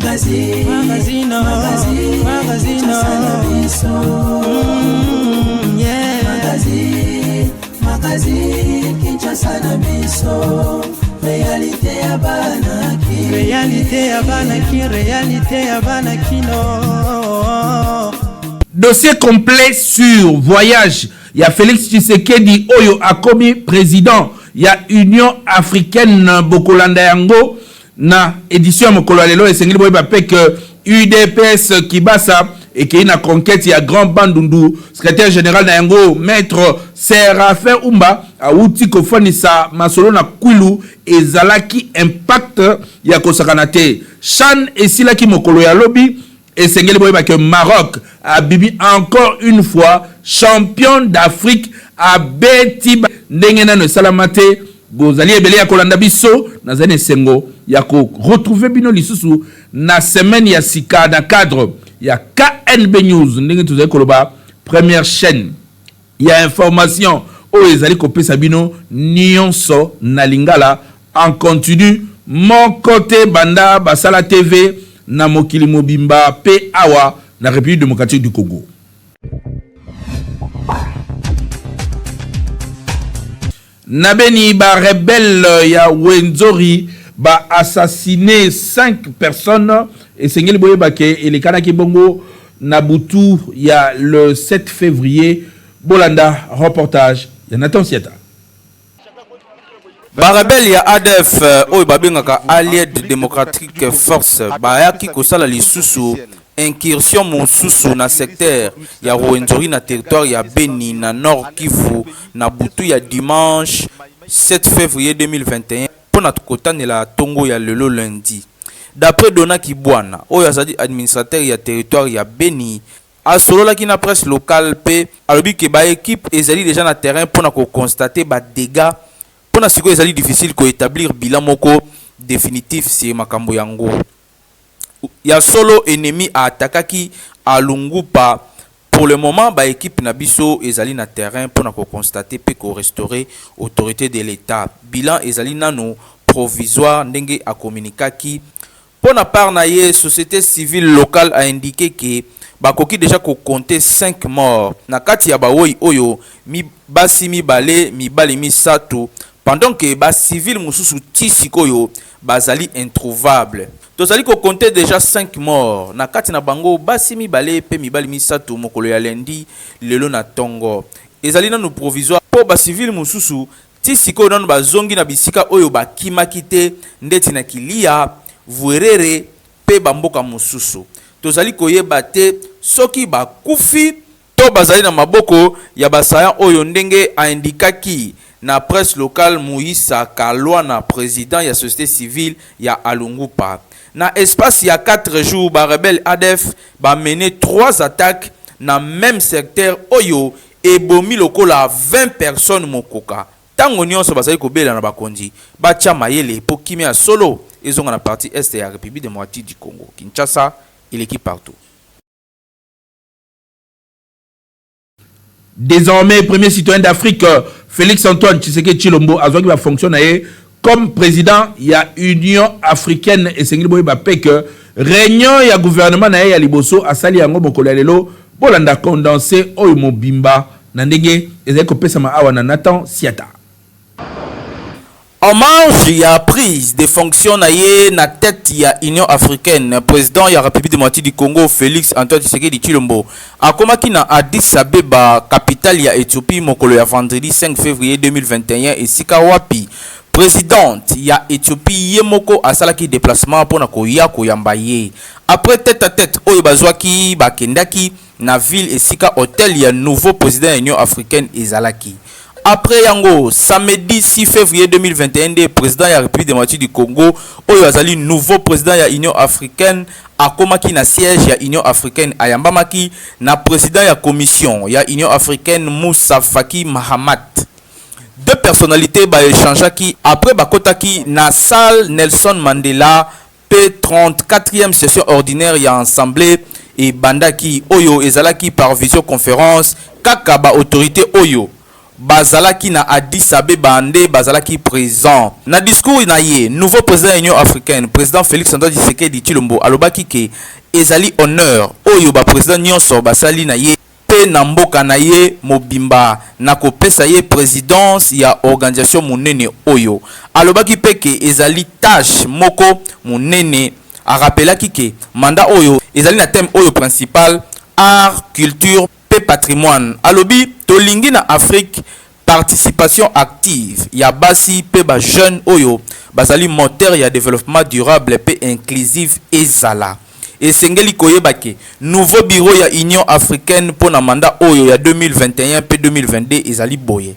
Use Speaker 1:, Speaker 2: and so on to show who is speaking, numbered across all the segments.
Speaker 1: Magazine, magazine, magazine, magazine, yeah. Magazine, magazine, Kinshasa na biso. Réalité ya bana ki. Réalité ya bana ki, réalité ya bana kino.
Speaker 2: Dossier complet sur voyage ya Félix Tshisekedi oyo akomi président ya Union africaine, bokolanda yango na édition ya mokolo ya lelo. Esengeli boyeba mpe ke UDPS Kibasa ekei na conquête ya Grand Bandundu. Secrétaire général na yango, maître Séraphin Umba, awuti kofanisa masolo na Kwilu, ezalaki impact ya kosakana te. CHAN esilaki mokolo ya lobi. Esengeli boyeba ke Maroc abimi encore une fois champion d'Afrique, abeti ndenge nano esalama te. Bozali ebele ya kolanda biso, nazali na esengo ya koretrouver bino lisusu na semaine ya sika na cadre ya KNB News, ndenge tozali koloba, première chaîne ya information oyo ezali kopesa bino nyonso na lingala en continu, moko te banda basala TV na mokili mobimba mpe awa na République démocratique du Congo. Na Beni, barebelles ya Rwenzori baassassiné 5 personnes. Esengeli boyeba ke elekanaki bongo na butu ya le 7 février. Bolanda reportage ya Nathan Siata.
Speaker 3: Barebelles ya ADF oyo babengaka Allied Democratic Force bayaki kosala lisusu incursion mosusu na secteur ya Rwenzori, na territoire ya Beni, na Nord Kivu, na butu ya dimanche 7 février 2021 mpona kotanela ntongo ya lelo lundi. D'après Dona Kibwana, oyo azali administrateur ya territoire ya Beni, asololaki na presse locale mpe alobi ke baéquipe ezali déjà na terrain mpona koconstater badégâts. Mpona sikoyo, ezali difficile koétablir bilan moko définitif sur makambo yango. Ya solo, ennemi aattaquaki Alungupa. Pour le moment, baéquipe na biso ezali na terrain mpona koconstater mpe korestaurer autorité de l'État. Bilan ezali nano provisoire, ndenge akomunikaki. Mpo na part na ye, société civile locale a indiqué ke bakoki déjà kocompter 5 morts na kati ya bawoi oyo, basi mibale, mibali misato, pendant ke bacivile mosusu ti sikoyo bazali introuvable. Tozali kocompter déjà 5 morts, na kati na bango basi mibale mpe mibali misato, mokolo ya lundi lelo na ntongo. Ezali nanu provisoire mpo bacivile mosusu ti sikoyo nanu bazongi na bisika oyo bakimaki te, ndeti na Kilia, Vuerere mpe bamboka mosusu. Tozali koyeba te soki bakufi to bazali na maboko ya basaya oyo, ndenge aindikaki na presse locale Moïsa Kalwana, président ya société civile ya Alungupa. Na espace ya 4 jours, barebelles ADF bamene 3 attaques na même secteur oyo ebomi lokola 20 personnes mokoka. Ntango nyonso bazali kobela na bakonzi batya mayele mpo kimia ya solo ezonga na partie est ya République démocratique du Congo. Kinshasa eleki partout.
Speaker 2: Désormais premier citoyen d'Afrique, Félix Antoine Tshisekedi Tshilombo azwaki bafonction na ye comme président ya Union africaine. Esengeli boyeba mpe ke réunion ya gouvernement na ye ya liboso asali yango mokolo ya lelo. Bolanda condensé oyo mobimba na ndenge ezali kopesama awa na Nathan Siata.
Speaker 3: En marge ya prise de fonction na ye na tête ya Union africaine, président ya République démocratique du Congo Félix Antoine Tshisekedi Tshilombo akomaki na Addis Abeba, capitale ya Éthiopie, mokolo ya vendredi 5 février 2021, esika wapi présidente ya Éthiopie ye moko asalaki déplacement mpona koya koyamba ye. Après tête à tête oyo bazwaki, bakendaki na ville esika hôtel ya nouveau président ya Union africaine ezalaki. Après yango, samedi 6 février 2021 nde président ya République démocratique du Congo oyo azali nouveau président ya Union africaine akomaki na siège ya Union africaine. Ayambamaki na président ya commission ya Union africaine Moussa Faki Mahamat. Deux personnalités baéchangeaki. Après, bakotaki na salle Nelson Mandela mpe 34e session ordinaire ya assemblée ebandaki, oyo ezalaki par visioconférence. Kaka baautorité oyo bazalaki na Addis Abeba nde bazalaki present. Na discours na ye, nouveau president ya Union africaine, president Felix Antoine Tshisekedi Tshilombo alobaki ke ezali honneur oyo ba presidents nionso basali na ye mpe na mboka na ye mobimba na kopesa ye presidence ya organisation monene oyo. Alobaki mpe ke ezali tache moko monene. A rappelaki ke mandat oyo ezali na thème oyo principal, Art, culture mpe patrimoine. Alobi, Tolingi na Afrique participation active ya basi mpe ba jeunes oyo bazali moteur ya developpement durable mpe inclusive ezala. Esengeli koyeba ke nouveau bureau ya Union africaine mpo na mandat oyo ya 2021 mpe 2022 ezali boye,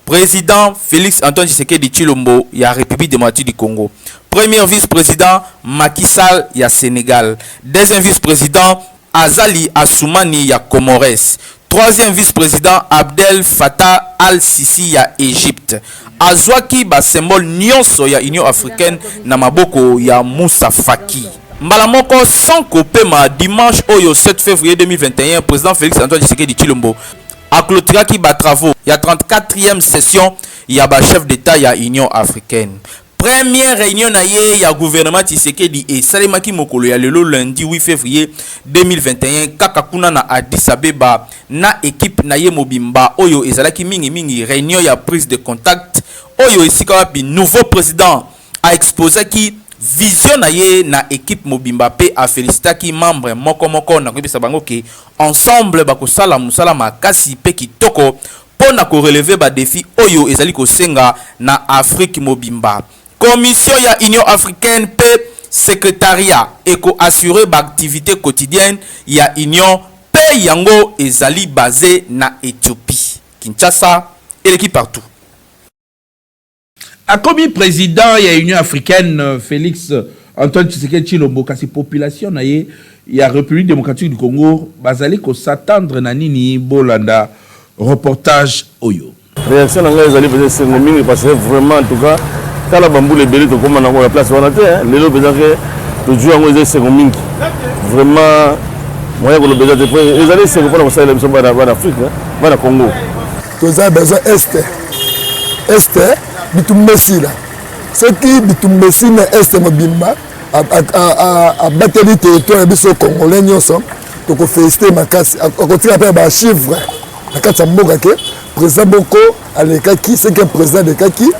Speaker 3: President Felix Antoine Tshisekedi Tshilombo ya Republique democratique du Congo, Premier vice-president Macky Sall ya Senegal, Deuxième vice-president Azali Assoumani ya Comores, Troisième vice-president Abdel Fattah al-Sissi ya Egypte. Azwaki ba symboles nionso ya Union africaine na maboko ya Moussa Faki. Mbala moko sans kopema, dimanche oyo 7 fevrier 2021, President Felix Antoine Tshisekedi Tshilombo a cloturaki ba travaux ya 34e session ya ba chefs d'Etat ya Union africaine. Première reunion na ye ya gouvernement Tshisekedi esalemaki mokolo ya lelo lundi 8 fevrier 2021 kaka kuna na Addis Abeba na equipe na ye mobimba oyo ezalaki mingi mingi reunion ya prise de contact oyo esika wapi nouveau president a exposaki vision na ye na equipe mobimba pe a felicitaki membre moko moko na koyebisa bango ke ensemble bakosala mosala makasi pe kitoko mpo na ko relever ba defis oyo ezali kosenga na Afrique mobimba. Commission ya Union africaine mpe Secretariat eko assurer ba activites quotidiennes ya Union mpe yango ezali base na Ethiopie. Kinshasa eleki partout.
Speaker 2: Akomi president ya Union africaine Felix Antoine Tshisekedi Tshilombo kasi population na ye ya Republique democratique du Congo bazali ko s'attendre na nini? Bolanda reportage oyo.
Speaker 4: Reaction na ngai ezali mpenza esengo mingi parce que vraiment en tout cas tala bambula ebele tokóma nango na place wana te lelo mpenza ke tozwi yango eza esengo mingi vraiment moyen koloba eza te mpo ezali esengo mpona kosalela biso bana bana Afrique bana Congo.
Speaker 5: Toza besoin est est bitumba esila soki bitumba esili na est mobimba abateli territoire ya biso congolais nyonso tokofelicite makasi akotika mpe bachiffre na kati ya mboka ke président moko alekaki cinquième président alekaki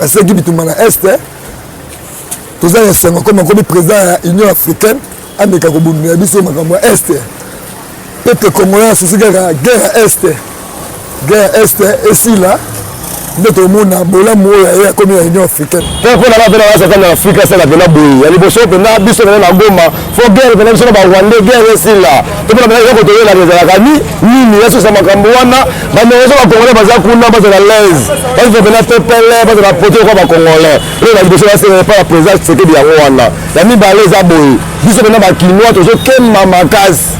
Speaker 5: asilaki bitumba na est toza na esengo koma akomi président ya union africaine ameka kobundela biso makambo ya est peuple congolais asusi kaka guerre ya est guerre ya est esila nde tomona bolamu oyo aye akomi na union africaine
Speaker 4: mpo mpo na nga mpe na na afrika asala mpena boye ya liboso mpenza biso mpenza na goma fo guerre mpenza biso na barwandais guerre esila to mpona mpenza eloko toyelaka ezalaka ni nini yasusa makambo wana bandeko so bacongolais baza kuna bazala laise bazwa mpenza pepele bazala poto lokola bacongolais oyo na liboso basenga epai ya président tshisekedi yango wana ya mibale eza boye biso mpenza bakinois tozokemba makasi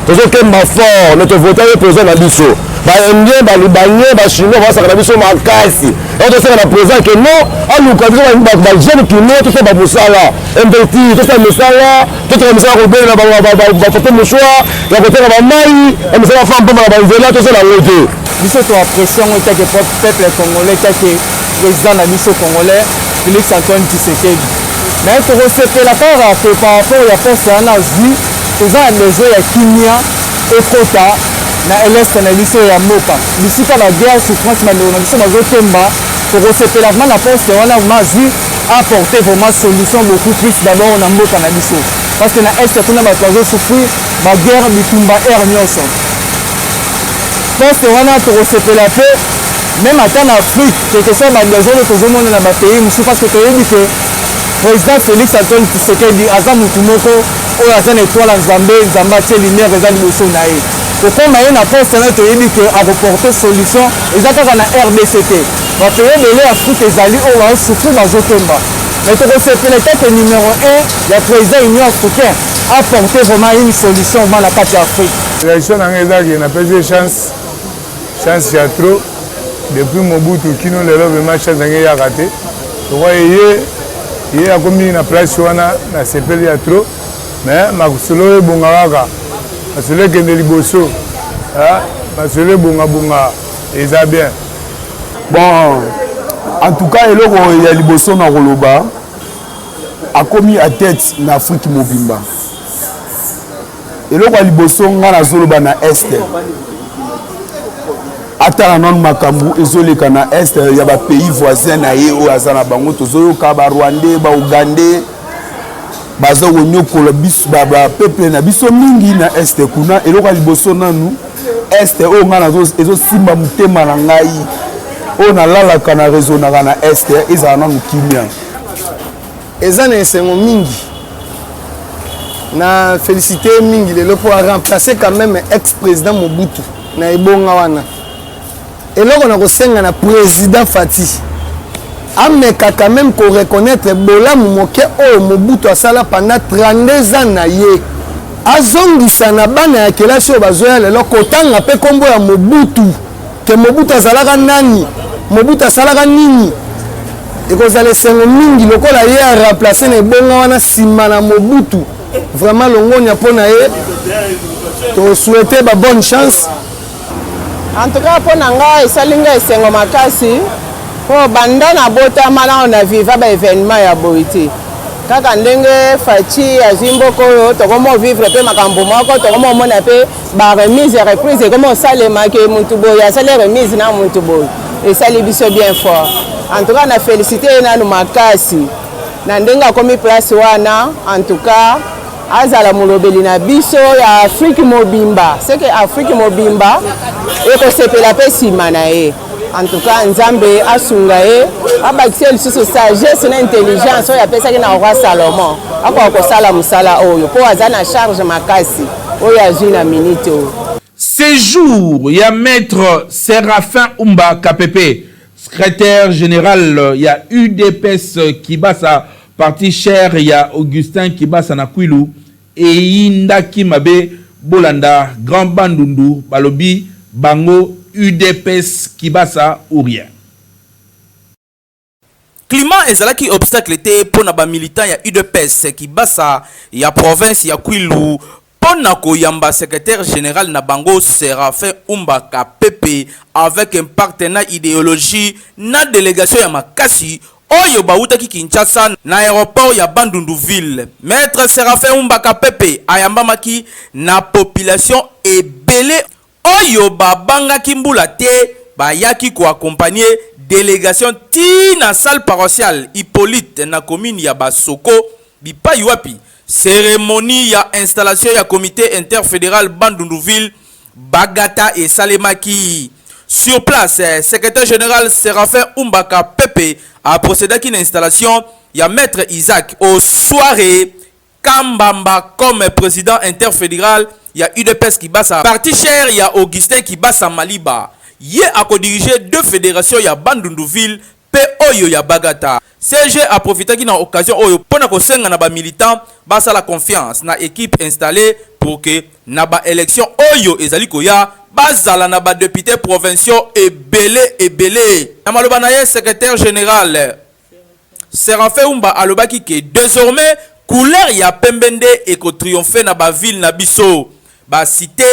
Speaker 4: tozokemba fort me tovota ye président na biso baindien balibanais bachinois basaka na biso makasi yango tosenga na président ke non aluka biso bajeune kinois tosala bamosala investir tosala misala toteka misala kobelela bapape mouchoir ya koteka bamai ya misala fa mpamba na banzela tosala yango te
Speaker 6: biso toapprécie yango etake peuple congolais etake président na biso congolais Félix Antoine Tshisekedi mais tokosepela kaka ke par rapport ya poste wana azwi toza na besoin ya kimia ekota na eleste na biso ya mboka bisika ba guerre souffrance bandeko na biso bazokemba tokosepela vraiment na poste wana vraiment azwi apporter vraiment solution beaucoup plus d'abord na mboka na biso parce que na est kuna bato bazosouffrir baguerre bitumba heure nyonso poste wana tokosepela mpe meme ata na afrique quelque soit badesordre tozomona na bapays mosusu parce que toyebi ke président félix antoine tshisekedi aza motu moko oyo aza na etoile ya nzambe nzambe atie lumière eza liboso na ye kokoma ye na poste na toyebi ke akoporte solution eza kaka na rdc te bapays ebele ya afrique ezali oyo bazosouffrir bazokemba mais tokosepela etake numéro 1 ya président union africain apporter vraiment une solution vraiment na kati ya afrique
Speaker 7: réaction na ngai ezalaki napesi ye chance chance ya trop depuis mobutu kino lelo vraiment chance yango eyaka te lokwa ye ye akomi na place wana nasepeli ya trop mais masolo ebonga kaka masolo ekende liboso masolo ebongabonga. Eza bien.
Speaker 8: Bon, en tout cas eloko ya liboso na koloba akomi à tête na Afrique mobimba. Eloko ya liboso nga nazoloba na Est, atala nanu makambo ezoleka na Est ya ba pays voisin na ye oyo aza na bango, tozoyoka ba Rwandais, ba Ougandais baza konyokola biso ba, ba peuple na biso mingi na Est kuna. Eloko ya liboso nanu Est oyo ngai ezosimba motema na ngai oyo nalalaka na raisonnaka na Est ezala nanu kimia.
Speaker 9: Eza na esengo mingi na félicité ye mingi lelo mpo a remplacer quand même ex président Mobutu na ebonga wana. Eloko na kosenga na président Fatshi ameka quand même ko reconnaître bolamu moke oyo Mobutu asala pendant 32 ans na ye, azongisa na bana ya kelasi oyo bazoya lelo kotanga mpe nkombo ya Mobutu, ke Mobutu azalaka nani, Mobutu asalaka nini. Ekozala esengo mingi lokola ye a remplacer na ebonga wana nsima na Mobutu. Vraiment longonya mpo na ye, to souhaiter ba bonne chance.
Speaker 10: En tout cas mpo na nga esali nga esengo makasi mpo banda nabotama nano na viva ba événement ya boye te. Kaka ndenge Fatshi azwi mboka oyo, tokomi vivre mpe makambo moko, tokomi omona mpe ba remise ya reprise ekomi osalema ke mutu boye asali remise na mutu boye, esali biso bien fort. En tout cas na félicité ye nanu makasi na ndenge akomi place wana. En tout cas azala molobeli na biso ya Afrique mobimba, c'est que Afrique mobimba ekosepela mpe nsima na ye. En tout cas Nzambe asunga ye, abakisi ye lisusu sagesse na intelligence oyo apesaki na roi Salomon, akoka kosala mosala oyo mpo aza na charge makasi oyo azwi na minute oyo.
Speaker 2: Séjour ya maître Séraphin Umba KPP, secrétaire général ya UDPS Kibasa, parti cher ya Augustin Kibasa na Kwilu, eyindaki mabe. Bolanda Grand Bandundu balobi bango UDPS Kibasa ou rien.
Speaker 3: Climat ezalaki obstacle te mpo na bamilitant ya UDPS Kibasa ya province ya Kwilu mpo na koyamba secrétaire général na bango Séraphin Umba Kapepe avec un partenaire idéologie na délégation ya makasi oyo bawutaki Kinshasa na aéroport ya Bandundu ville. Maître Séraphin Umba Kapepe ayambamaki na population ebele oyo babangaki mbula te, bayaki koaccompagner délégation ti na salle paroissiale Hippolyte na commune ya Basoko, bipai wapi cérémonie ya installation ya comité interfédéral Bandundu-Ville Bagata esalemaki. Sur place, secrétaire général Séraphin Umbaka Pepe a procédé na installation ya maître Isaac Osware Kambamba comme président interfédéral ya UDPS Kibasa, parti cher ya Augustin Kibasa Maliba. Ye akodiriger deux fédérations ya Bandundu-Ville mpe oyo ya Bagata. CG aprofitaki na occasion oyo mpona kosenga na bamilitant basala confiance na équipe installée pour que na baélection oyo ezali koya bazala na badéputé provinciaux ebele ebele. Na maloba na ye, secrétaire général Séraphin Umba alobaki ke désormais couleur ya pembe nde ekotriomphe na baville na biso, bacité,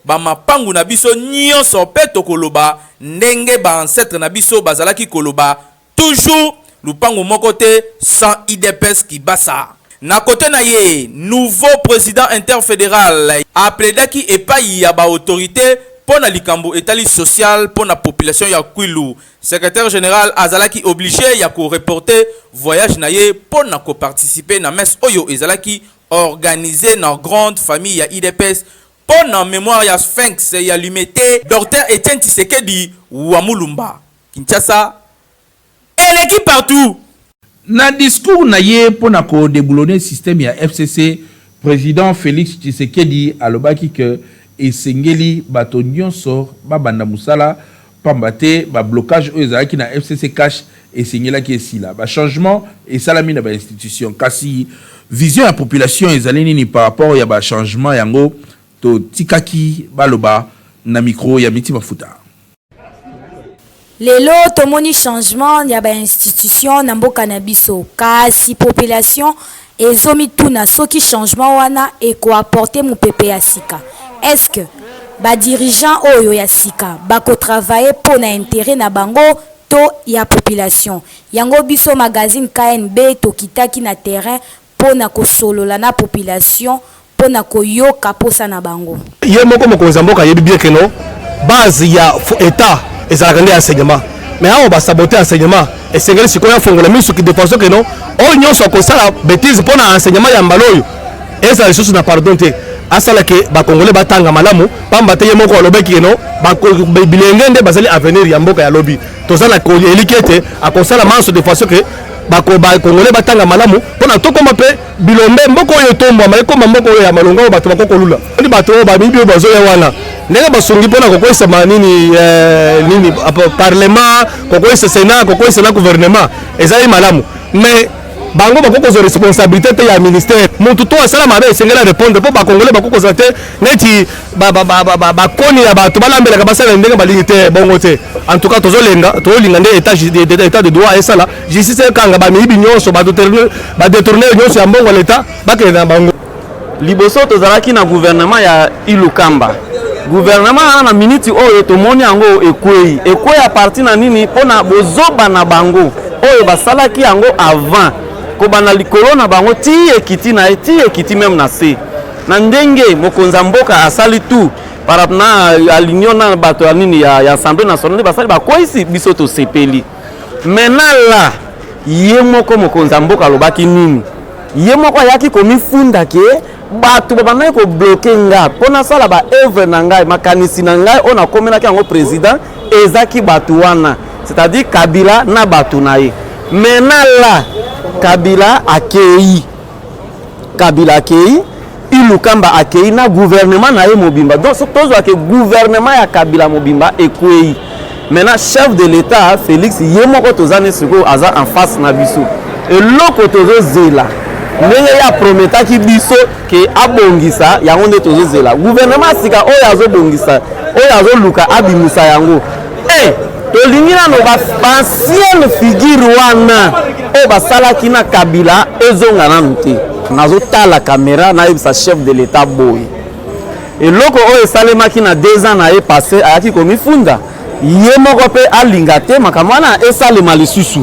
Speaker 3: bamapangu na biso nyonso, mpe tokoloba ndenge baancêtre na biso bazalaki koloba toujours: lupangu moko te sans UDPS Kibasa. Na kote na ye, nouveau président interfédéral aplaidaki epai ya baautorité mpo na likambo etali social mpo na population ya Kwilu. Secrétaire général azalaki obligé ya koreporter voyage na ye mpo na koparticiper na messe oyo ezalaki organisé na grande famille ya UDPS mpo na mémoire ya sphinx ya Limete, Dr Etienne Tshisekedi wa Mulumba. Kinshasa eleki partout.
Speaker 2: Na discours na ye mpo na kodéboulonner système ya FCC, président Félix Tshisekedi alobaki ke esengeli bato nyonso babanda mosala, pamba te bablocage oyo ezalaki na FCC CACH esengelaki esila. Bachangement esalami na bainstitution, kasi vision ya population ezali nini par rapport ya bachangement yango? Totikaki baloba na micro ya Miti Mafuta.
Speaker 11: Lelo tomoni changement ya bainstitution na mboka na biso, kasi population ezomituna soki changement wana ekoapporter mopepe ya sika. Est-ce que Ba dirigeants oyo ya sika bako travailler po na interet na bango to ya population? Yango biso magazine KNB tokitaki na terrain po na kosolola na population po na koyoka posa na bango.
Speaker 4: Ye moko mokonzi ya mboka ayebi bien que non base ya etat ezalaka nde enseignement mais awa ba saboter enseignement esengeli sikoyo afongola miso de façon que non oyo nyonso akosala betise mpo na enseignement ya mbala oyo ezala lisusu na pardon te asala ke bakongole batanga malamu pamba te ye moko alobaki ke non bilenge nde bazali avenir ya mboka ya lobi toza na eliki ete akosala manso de façon ke bakongole batanga malamu mpo na tokoma mpe bilombe mboka oyo etombwama ekoma mboka oyo ya malonga oyo bato bakoki kolula ni bato oyo bamibi oyo bazoya wana ndenge basungi mpona kokweyisama nini eh, nini parlement kokweyisa senat kokweyisa na gouvernement ezali malamu mais bango bakoki kozwa responsabilité te ya ministère motu to asala mabe esengeli arépondre mpo bakongole bakoki kozala te neti bakoni ya bato balambelaka basala ndenge balingi te bongo te en tout cas tozolenga tozolinga nde état de droit esala justice ekanga bamiyibi nyonso badetourne nyonso ya mbongo ya leta bakende na bango.
Speaker 12: Liboso tozalaki na gouvernement ya Ilukamba. Gouvernement wana na miniti oyo tomoni yango ekwei. Ekwei a partir na nini? Mpo na bozoba na bango oyo basalaki yango avant kobanda likolo na bango ti ekiti na ye ti ekiti meme na se. Na ndenge mokonzi ya mboka asali tout par na alignon na bato ya nini ya, ya Assemblée nationale nde basali bakweyisi biso tosepeli. Maintenant là ye moko mokonzi ya mboka alobaki nini? Ye moko ayaki komifunda ke bato babandaki kobloke nga mpo nasala ba œuvre na ngai, makanisi na ngai oyo nakomelaki yango president ezaki bato wana, c'est-à-dire Kabila na bato na ye. Maintenant là Kabila akei, Kabila akei, Ilukamba akei na gouvernement na ye mobimba. Donc soki tozwa ke gouvernement ya Kabila mobimba ekwei. Maintenant chef de l'État Félix ye moko toza ne sikoyo aza en face na biso. Eloko tozozela ndenge ye aprometaki biso ke abongisa yango nde tozozela. Gouvernement ya sika oyo azobongisa oyo azoluka abimisa yango. Eh, tolingi nano ba ancienne figure wana oyo basalaki na Kabila ezonga nanu te. Nazotala kamera nayebisa chef de l'État boye. Eloko oyo esalemaki na deux ans na ye passe ayaki komifunda ye moko mpe alinga te makambo wana esalema lisusu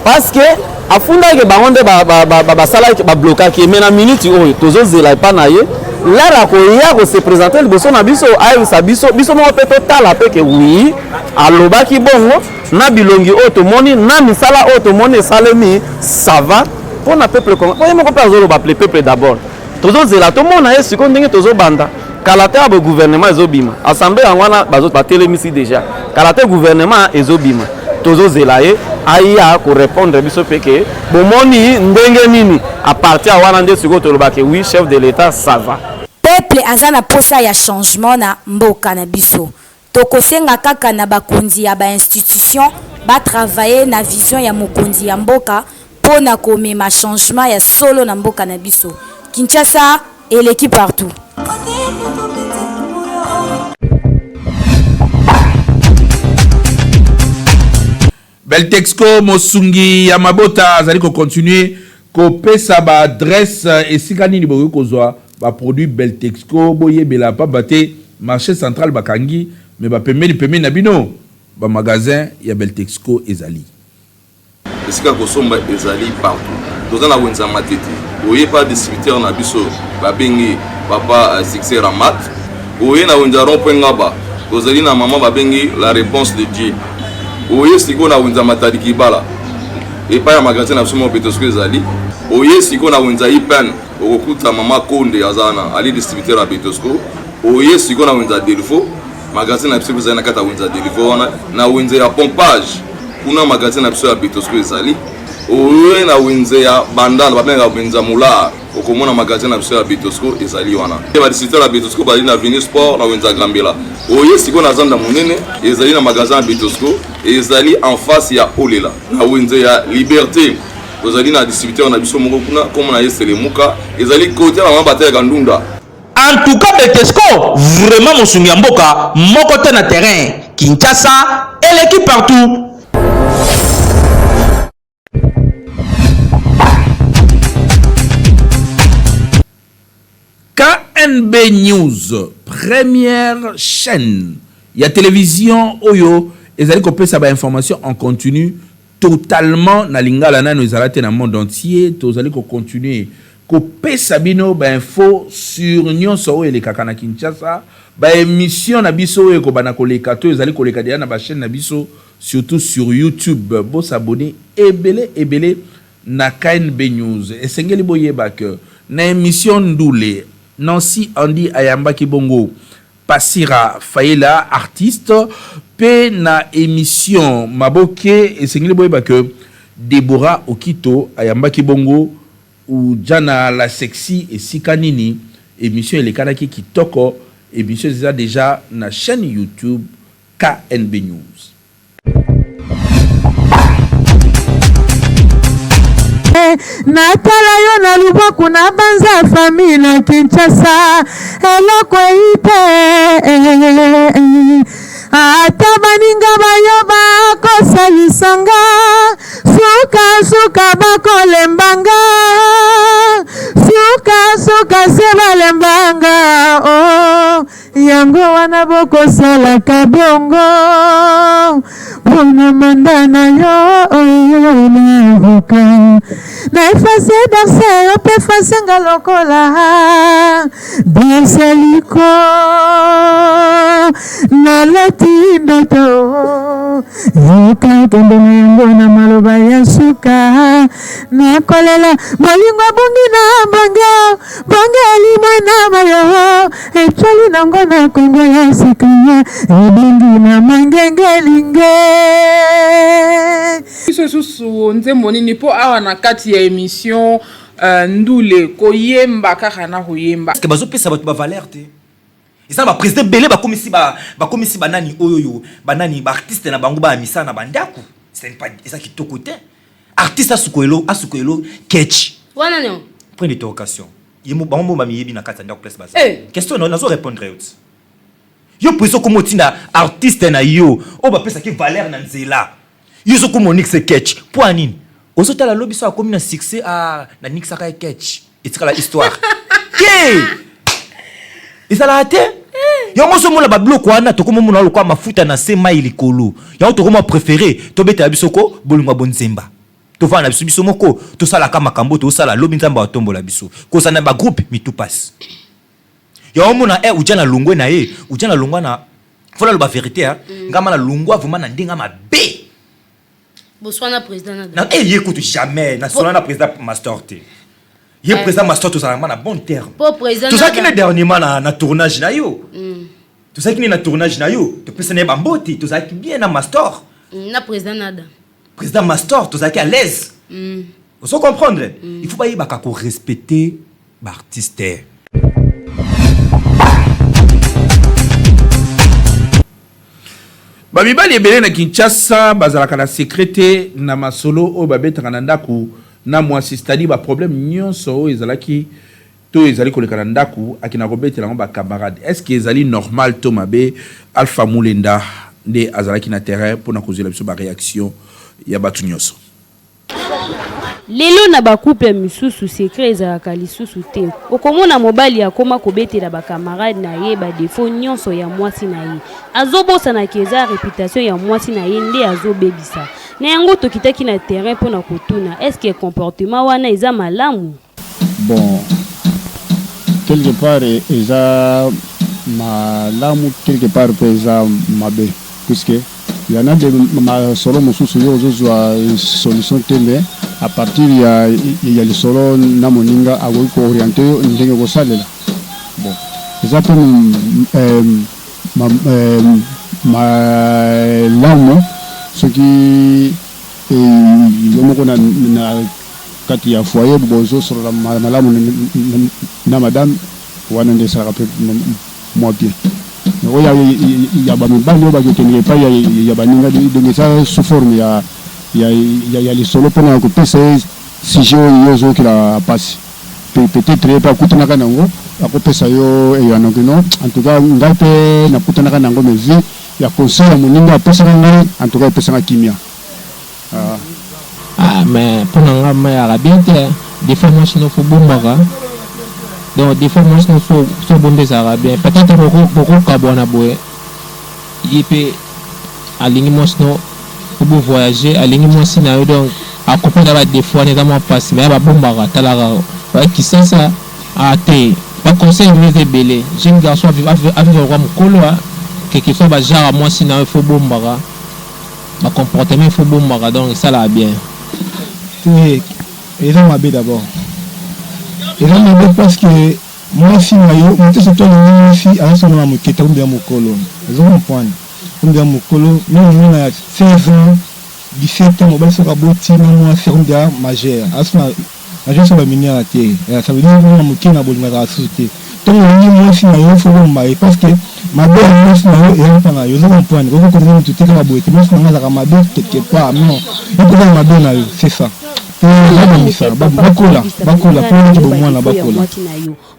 Speaker 12: parce que afundaki bango nde basalaki bablokaki ye mais na minute oyo tozozela epa na ye lara akoya kose présenter liboso na biso ayebisa biso biso moko mpe totala mpe ke wi alobaki bongo na bilongi oyo tomoni na misala oyo tomoni esalemi ça va mpo na peuple congolais ye moko mpe azoloba le peuple d'abord Tozozela tomona ye sikoyo ndenge tozobanda kala te abo gouvernement ezobima assemblée yango wana batelemisi deja kala te gouvernement ezobima tozozela ye aya korepondre biso mpe ke bomoni ndenge nini a partir ya wana nde sikoyo toloba ke oui chef de l'etat ça va.
Speaker 11: Peuple aza na posa ya changement na mboka na biso. Tokosenga kaka na bakonzi ya ba institutions ba travailler na vision ya mokonzi ya mboka po na komema changement ya solo na mboka na biso. Kinshasa eleki partout.
Speaker 2: Beltexco mosungi ya mabota azali ko continuer kopesa ba adresse esika nini bokoki kozwa ba produits Beltexco boyebela pamba te marche central bakangi mais ba pembeni pembeni na bino ba magasin ya Beltexco ezali.
Speaker 13: Esika kosomba ezali partout toza na wenze ya matete oye pa distributeur na biso babengi papa succès ramat oye na wenze ya rond point ngaba tozali na mama babengi la réponse de Dieu oye sikoyo na wenze ya matadi kibala epai ya magasin na biso moko petosiko ezali oye sikoyo na wenze ya ipen okokuta mama konde aza wana ali distributeur ya betosco oye sikoyo na wenze ya delfo magasin na biso ezali na kati ya wenze ya delfo wana na wenze ya pompage kuna magasin na biso ya betosco ezali oye na wenze ya bandal babengaka wenze ya molar okomona magasin na biso ya betosco ezali wana ba distributeur ya betosco bazali na avenue sport na wenze ya gambela oye sikoyo na zanda monene ezali na magasin ya betosco ezali en face ya olela na wenze ya liberté tozali na distributeur na biso moko kuna kombo na ye selemuka ezali kote ya mama bateyaka ndunda
Speaker 14: En tout cas Betesco vraiment mosungi ya mboka moko te na terrain Kinshasa eleki partout.
Speaker 2: KNB News. première chaîne ya télévision oyo ezali kopesa ba information en continu totalement na lingala nano ezala te na monde entier. Tozali ko continuer kopesa bino ba info sur nyonso oyo elekaka na Kinshasa, ba émission na biso oyo ekobanda koleka to ezali koleka deja na ba chaîne na biso, surtout sur YouTube. Bo s'abonner ebele ebele na KNB News. Esengeli boyeba que na émission Ndule, Nancy Andy ayambaki bongo Passira Fayela artiste, pe na emission Maboke esengeli boyeba que Deborah Okito ayambaki bongo Ujana la sexy esika nini emission elekanaki kitoko, emission eza dejà na chaine YouTube KNB News.
Speaker 15: Natala yo na lubwaku na banza famille na Kinshasa eloko eyi te ata baninga bayo bakosalisa nga suka suka bakolemba nga suka suka se balemba nga oh. Yango wana bokosalaka bongo mpona manda na yo oyo nayoka na efase darse yo mpe efase nga lokola darse liko nalati ndoto yoka kende na yango na maloba ya suka nakolela bolingo ebongi na bongo Bongeli mwana mayo etwali nango na Kongo ya sika ebongi na mangengelinge.
Speaker 16: Biso lisusu nzembo nini mpo awa na kati ya emission euh, ndule koyemba kaka na koyemba.
Speaker 17: Parce que bazopesa bato ba valeur te. Eza na ba president ebele bakomisi ba bakomisi ba nani oyo oyo ba nani ba artiste na bango ba misala na ba ndaku. Ce n'est pas eza kitoko te. Artiste asukoelo asukoelo ketch.
Speaker 18: Wana nio.
Speaker 17: Point d'interrogation. Ye mo bango mo ba miyebi na kati ya ndako place baza.
Speaker 16: Eh.
Speaker 17: Question na nazo répondre yo ti. Yo president okoma otinda artiste na yo oyo bapesaki valeur na nzela. Yo ozo koma onikisa ketch. Mpo ya nini? Ozotala lobi so akomi na succès ah na nikisaka ye ketch. Etikala histoire. Te! Ezalaka te. Yango ozomona ba biloko wana tokoma omona lokola mafuta na se mayi likolo. Yango tokoma prefere tobetela biso ko bolingo ya bonzemba. Tovanda na biso biso moko tosalaka makambo tozosala lobi Nzambe atombola biso. Kozala na ba groupe mitu pasi. Yango omona eh Ujana alongwe na ye, Ujana alongwa na faut naloba verite hein. Nga ma nalongwa vraiment na ndenge ya mabe.
Speaker 18: Boswana président na
Speaker 17: Na eh ye kutu jamais na sona na président Mastor te. Ye
Speaker 18: Eh.
Speaker 17: président Mastor tozalaka na bon terme.
Speaker 18: Po président
Speaker 17: Tozalaki na dernièrement na, na tournage na yo. Tozalaki ne na tournage na yo, topesana ye ba mbote, tozalaki bien na Mastor.
Speaker 18: Na président Nada.
Speaker 17: Président Mastor tozalaki à l'aise. Ozo comprendre? Il faut bayebaka ko respecter ba artistes.
Speaker 2: Ba mibali ebele na Kinshasa bazalaka na secret te na masolo oyo babetaka na ndaku na mwasi, c'est-à-dire ba problèmes nionso oyo ezalaki to ezali koleka na ndaku akendaka kobetela yango ba camarades. Est-ce que ezali normal to mabe? Alpha Mulenda nde azalaki na terrain pona kozuela biso ba reactions ya batu nionso.
Speaker 19: Lelo na ba couple misusu secret ezalaka lisusu te. Okomona mobali akoma kobetela ba camarades na ye ba defauts nionso ya mwasi na ye. Azobosana que eza reputation ya mwasi na ye nde azobebisa. Na yango tokitaki na terrain pona kotuna est ce que comportement wana eza malamu?
Speaker 20: Bon quelque part eza malamu quelque part pe eza mabe puisque ya na de masolo mosusu yo ozo zua solution te mais à partir ya ya lisolo na moninga akoki ko orienter yo ndenge okosalela bon eza pe malamu soki yo moko na kati ya foyer bozo solola malamu na madame wana nde esalaka pe mua bien mais oyo ya ba mibali oyo bakokendeke epai ya baninga donc eza sous forme ya ya lisolo pona kopesa ye sujet oyo yo ozoyokela pasi peut etre ye pe akutanaka na yango akopesa yo eyano que non en tout cas ngai pe nakutanaka na yango mais vu ya conseil ya moninga apesaka ngai en tout cas epesaka kimia. Ah.
Speaker 21: Ah mais pona nga mayaka bien te des fois mwasi no fo bombaka. Donc des fois mwasi no faut faut obomba ezalaka bien. Peut-être boko kabwana boye ye pe alingi mwasi no po bo voyager alingi mwasi na yo donc a comprendre ba defaut wana eza mwa pasi mais babombaka talaka ba kisasa ah te ba conseil ngo eza ebele jeune garçon a vivre lokola mukolo ah quelque soit ba genre ya mwasi na yo faut obombaka ba comportement il faut obombaka donc esalaka bien.
Speaker 22: Te eza mabe d'abord eza mabe parce que mwasi na yo moto nyonso to alingi mwasi aza solo na moke te akomi deja mokolo ozo comprendre akomi deja mokolo meme mwana ya 16 ans 17 ans mobali soki aboti na mwasi akomi deja majeur aza na majeur so ba mineur te ça veut dire mwana moke na bolingo azalaka susu te ntango olingi mwasi na yo fo bomba ye parce que mabe ya mwasi na yo eza mpa na yo ozo comprendre okoki kolinga moto te kaka boye te mwasi na nga azalaka mabe quelque part non yo mpe oza mabe na yo c'est ça te babongisa bakola bakola mpo neti bomwana bakola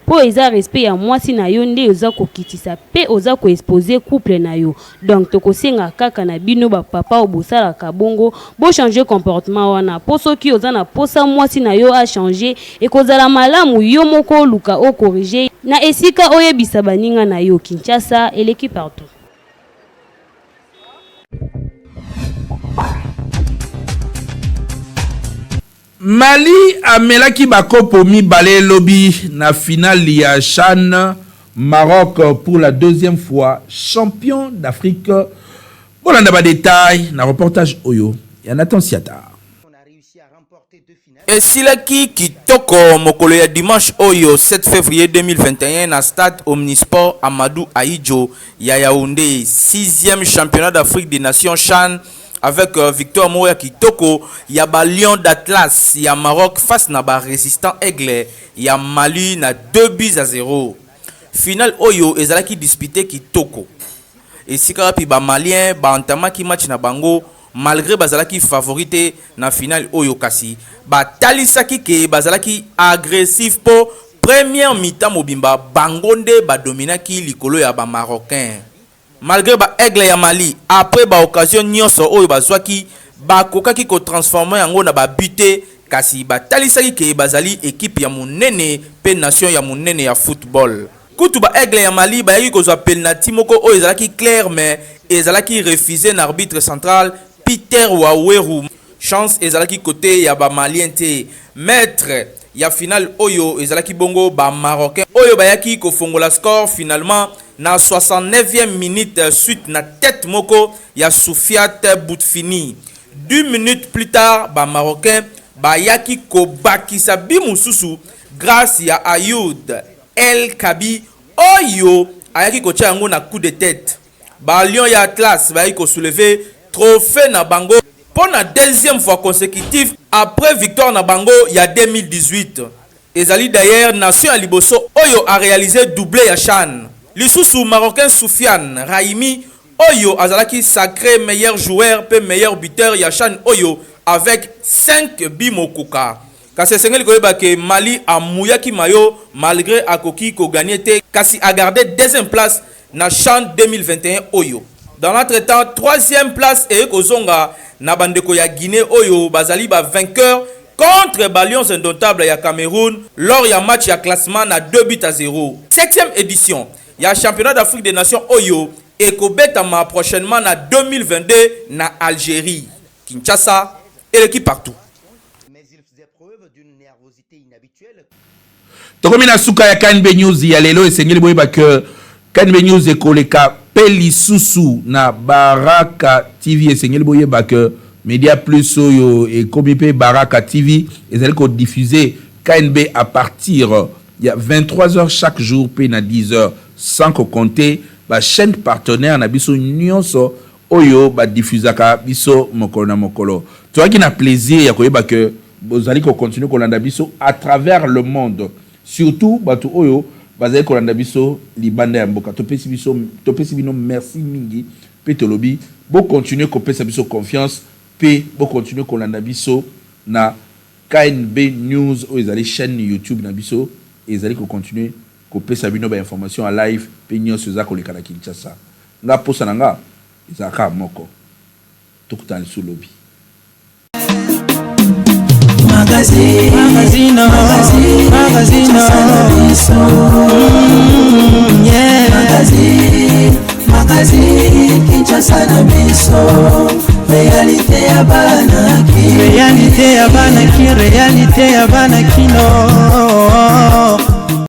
Speaker 19: Po eza respect ya mwasi na yo nde oza kokitisa pe oza ko exposer couple na yo donc tokosenga kaka na bino ba papa oyo bosalaka bongo bo changer comportement wana po soki oza na posa mwasi na yo a changer ekozala malamu yo moko oluka o corriger na esika oyebisa baninga na yo Kinshasa eleki partout.
Speaker 2: Mali amelaki ba kopo mibale lobi na finale ya CHAN, Maroc pour la deuxième fois champion d'Afrique. Bolanda ba details na reportage oyo ya Nathan Siata.
Speaker 3: Esilaki kitoko mokolo ya dimanche oyo 7 fevrier 2021 na stade Omnisports Amadou Ahidjo ya Yaounde, sixième championnat d'Afrique des Nations CHAN avec victoire moko ya kitoko ya ba Lions d'Atlas ya Maroc face na ba Resistants Aigles ya Mali na 2 buts à 0. Finale oyo ezalaki disputee kitoko esika wapi ba Maliens ba entamaki match na bango malgre bazalaki favori te na finale oyo kasi batalisaki ke bazalaki agressif mpo première mi-temps mobimba bango nde ba dominaki likolo ya ba Marocains. Malgre ba Aigles ya Mali, après ba occasions nionso oyo bazwaki, bakokaki ko transformer yango na ba buts te, kasi batalisaki ke bazali equipe ya monene mpe nation ya monene ya football. Kutu ba Aigles ya Mali bayaki kozwa penalty moko oyo ezalaki claire mais ezalaki refuser n'arbitre central Peter Waweru. Chance ezalaki cote ya ba Maliens te. Maitre ya finale oyo ezalaki bongo ba Marocains oyo bayaki kofongola score finalement na 69e minute suite na tete moko ya Soufiat Boutfini. 10 minutes plus tard ba Marocains bayaki kobakisa but mosusu grace ya Ayoud El Kabi oyo ayaki kotia yango na coup de tete. Ba Lions ya Atlas bayaki ko soulever trophee na bango mpo na deuxième fois consecutif après victoire na bango ya 2018. Ezali d'ailleurs nation ya liboso oyo a realiser double ya CHAN. Lisusu, Marocain Soufiane Rahimi oyo azalaki sacre meilleur joueur mpe meilleur buteur ya CHAN oyo avec 5 buts mokoka. Kasi esengeli koyeba que Mali a mouyaki maillot malgre akoki ko gagner te kasi a garder deuxième place na CHAN 2021 oyo. Dans l'entretemps, troisième place eye kozonga na ba ndeko ya Guinee oyo bazali ba vainqueurs contre ba Lions indomptables ya Cameroun lors ya match ya classement na 2 buts à 0. Septième edition ya championnat d'Afrique des Nations oyo ekobetama prochainement na 2022 na Algerie. Kinshasa eleki partout.
Speaker 2: Tokomi na suka ya KNB News ya lelo. Esengeli boyeba que KNB News ekoleka pe lisusu na Baraka TV. Esengeli boyeba que Media Plus oyo ekomi pe Baraka TV ezali ko diffuser KNB à partir ya 23h chaque jour pe na 10h, sans ko compter ba chaines partenaires na biso nionso oyo ba diffusaka biso mokolo na mokolo. Tozalaki na plaisir ya koyeba que bozali ko continuer kolanda biso à travers le monde, surtout batu oyo bazali kolanda biso libanda ya mboka. Topesi biso, topesi bino merci mingi pe tolobi bo continuer kopesa biso confiance pe bo continuer kolanda biso na KNB News oyo ezali chaine YouTube na biso ezali ko continuer kopesa bino ba informations ya live pe nionso eza koleka na Kinshasa. Nga posa na nga ezalaka kaka moko, tokutana lisusu lobi.
Speaker 1: Magazine, magazine, magazine, magazine. biso. Yeah. Magazine, magazine, Kinshasa na biso. Réalité ya bana ki. Réalité ya bana ki, réalité ya bana kino.